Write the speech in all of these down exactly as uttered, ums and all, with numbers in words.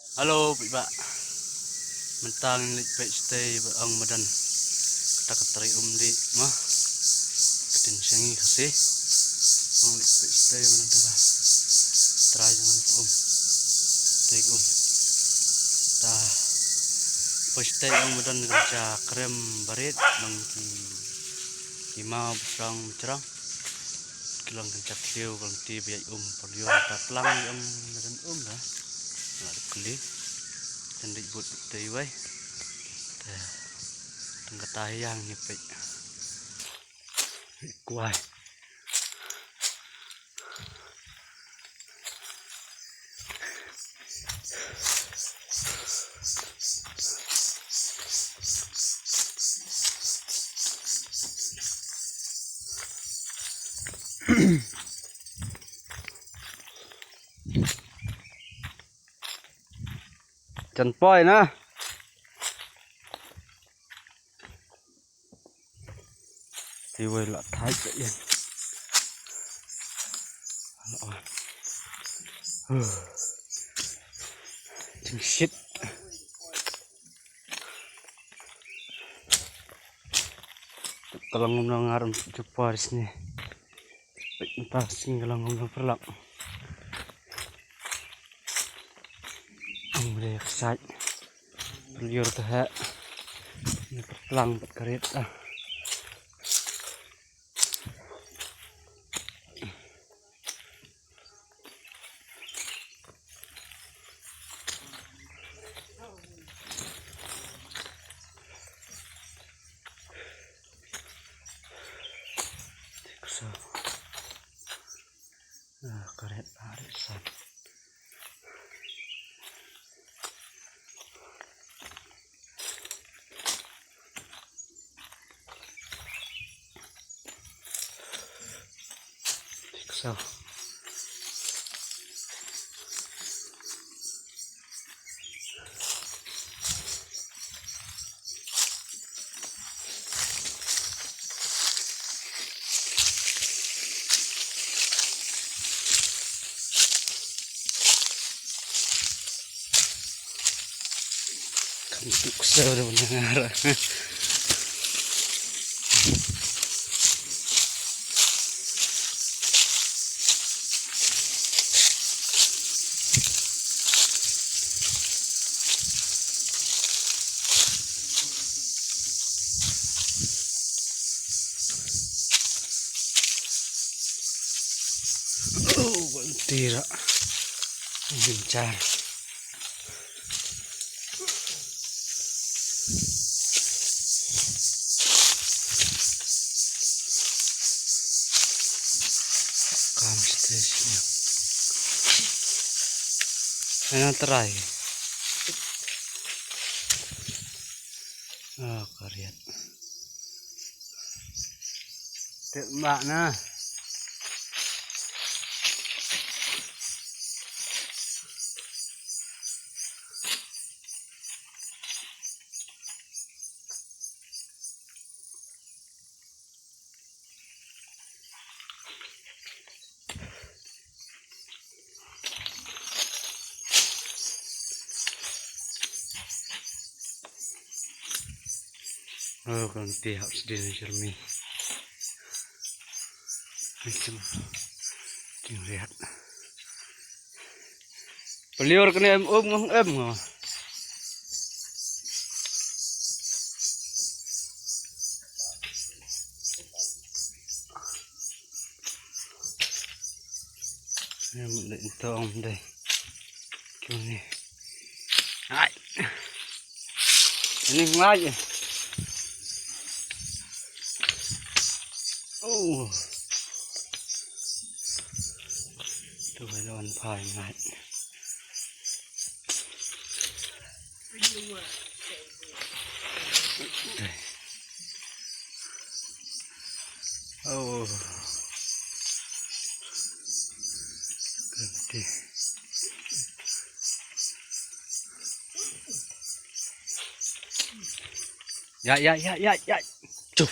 Hello, phi ba. Mynta ngin leit peit shatei ba ong madan. Kata ka trai um di ma. Ka tin shangi ka si. Ong leit peit shatei madan ta. Trai jong ka um. Tei um. Ta. Peit shatei ong madan ka ja krem barit nang ki ki mau bsrang bsrang. Ki long kan chak khiew kan ti ba ïaid um por ïoh ta plang ïa um na kan um da. Nga da kli. Kan dei but te wai. Te. Tang kata yang ni pek. Kwai. Jan poi na. Ti wei la thai ka ien. Huh. Jingshit. Ka long ngam nang ngar jupar sini. Pek nta sini ka long ngam nang perlak. Ang re ksai. Perliur te ha. Ni perplang pet karit ah. Tiksa. Ah, karet, ah, karet san. Tiksa. Kam tuksa udah mendengar. Oh, ban tira. Binchar. Kam station. Ana try. Oh, kariat. Tip mak na. Oh, kan ti hap sdin jermi. Macam jingriat. Peliur kena em um ngong em ngong. Em de tong de. Kuni. Ai. Ini ngai. Oh. Tu bai lon phai ngai. Oh. Ganti. Ya, ya, ya, ya, ya. Tuh.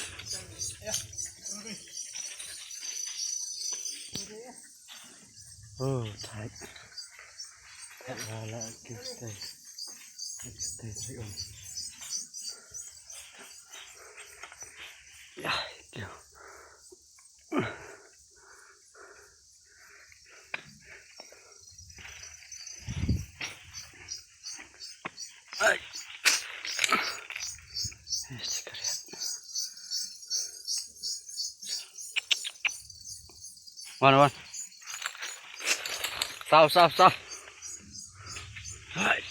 Oh, tight. Ala ki stay. Ki stay, stay on. Ya, ya. Ai. Este kariat. Wan, wan. Saw, saw, saw. Ai.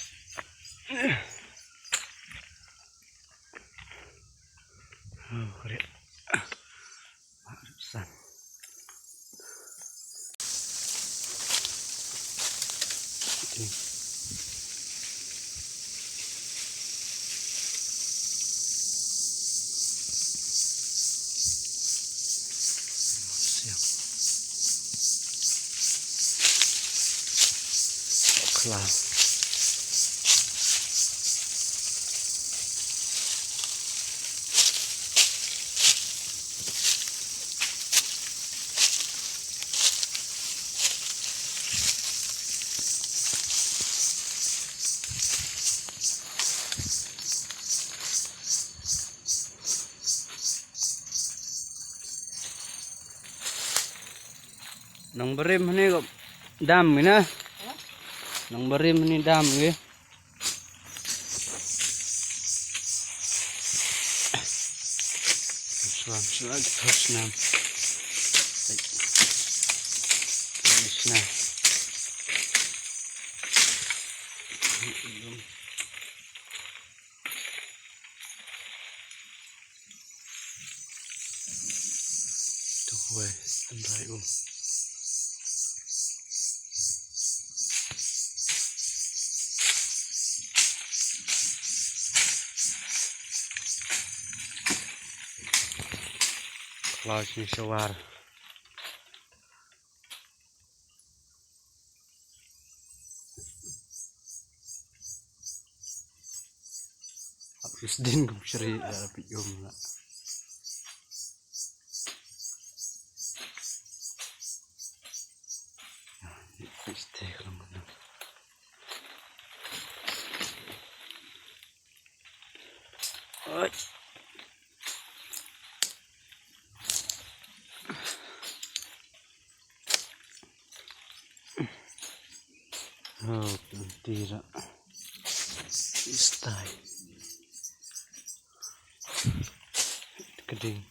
Oh, kariat. San. Klar. Nang barim hani ko dam gina. Nang barim hani dam gi. Shuwa, shuwa, shuwa, shuwa. Shuwa. To wei, tynrai um. Khlaiñ shawar. Ap sdin kum shri la pi um la. Piste kum na. Oi. Oh, tira. Istai. Keding.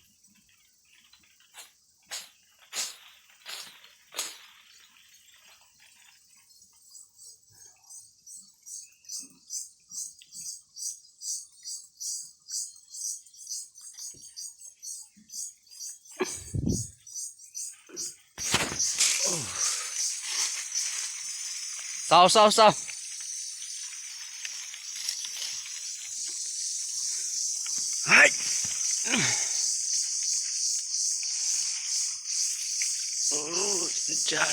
Saw, saw, saw. Hai. Oh, jar.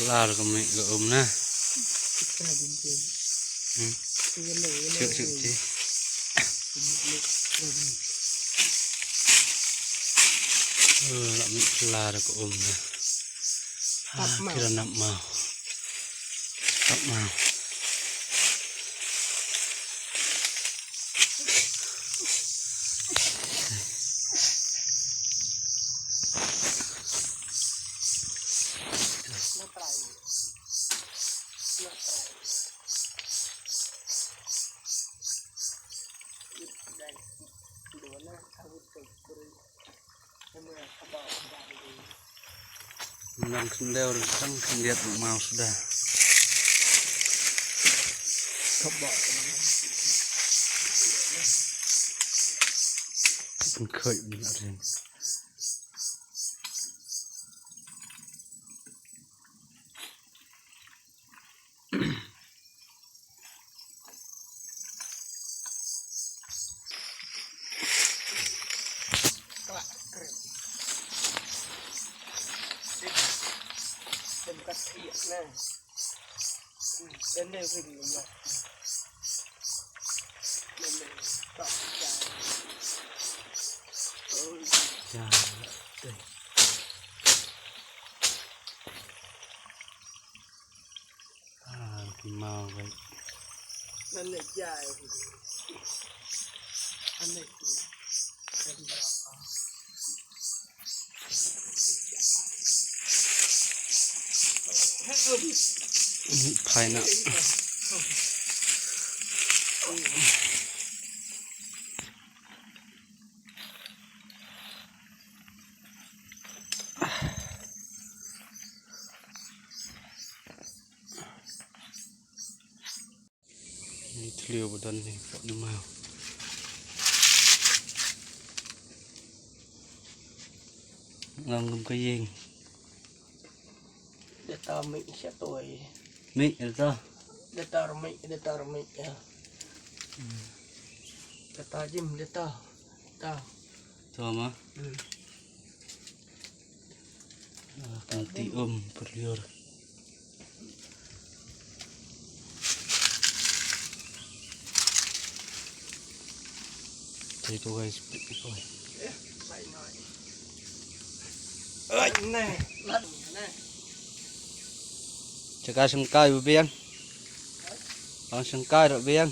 Lar ka mih ka um na. Hmm. Suk, suk, suk. Oh, la mih lar ka um na. Ah, kira nap mau. Nap mau. Nang khyndew, nang khyndiat, mau suda. Khoi, ring. Ah, ki maw, guys. Phai na. Ni thliew ba don ni pok ni maw. Ngam ngam ka ïing. Data mik sha toi. Mik data. Data mik, data mik ya. Data jim data. Data. To ma. Hmm. Ah, kan ti um perliur. Te ko guys, pik ko. Ai ne. Chaka sengkai ba biang. Ang sengkai ro biang.